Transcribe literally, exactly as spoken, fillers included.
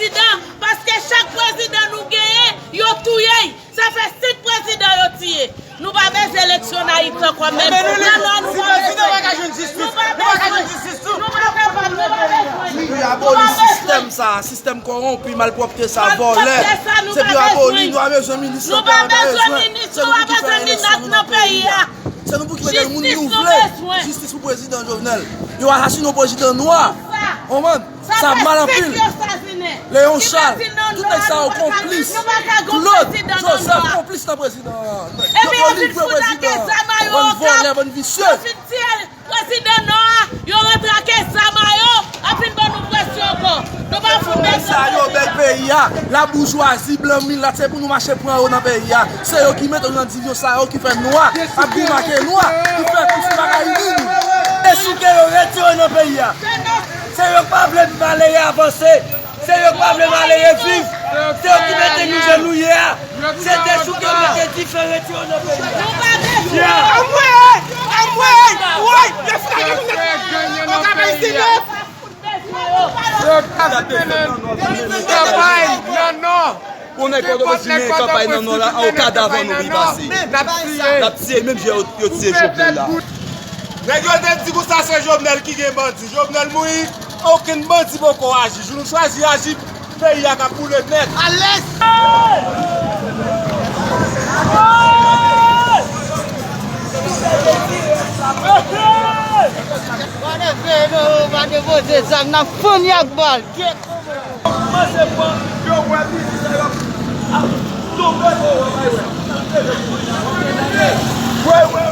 prezidan, paske chak prezidan nou genyen, yo touye y. Sa fè senk prezidan yo tiye. Nou pa bezwen eleksyon an Ayiti ankò menm. Nan Nò, nou pa bezwen. Nou pa bezwen. Nou pa kapab, nou pa bezwen. Pou yo aboli sistèm sa, sistèm kòwonpi, malpwòpte sa, vòlè. Se pou yo aboli, nou pa bezwen minis lan, nou pa bezwen minis, nou pa bezwen minat nan peyi a. Se nou pou ki mete moun nou vle. Jistis pou prezidan Jovenel. Yo asasinen yon prezidan nwa. Konprann? Sa mal anpil. Léon Charles, tout nèg sa yo konplis. Claude Joseph konplis nan prezidan an. Yo, yo livre prezidan an. Bann vòlè, bann visye. Prezidan nò a, yo rantre ak zam a yo, ap vin ban nou presyon ankò. Nou pa fout bezwen sa yo, bèl peyi a. Laboujwazi, blan, milat, se pou nou mache pran yo nan peyi a. Se yo ki mete nou nan divizyon sa yo, ki fè nwa ap goumen ak nwa, ki fè tout bagay ri nou. E sou ke yo retire nan peyi a. Se yo k pa vle malere avanse. Se yo k pa vle malere viv. Se yo ki mete nou jan nou ye a. Se te sou ke yo mete dife retire yo nan peyi a. Anmwey! Anmwey! Woy! Yo fè yon kapay sine. Yo kapay nan nò. Pou nèg Pòtoprens vini kanpay nan nò la, an kadav an nou li pase. N ap tiye. N ap tiye menm jan yo, yo tiye Jovenel la. Nèg yo te di konsa se Jovenel ki gen bandi. Jovenel mouri, okenn bandi poko aji. Jou nou chwazi aji, peyi a ka boule nèt. Alèz! Pa depoze zam, n ap fann y ak bal. Kòmanse pran, yo wè mizik sa yo ap tonbe, yo wè, yo wè. Wè, wè,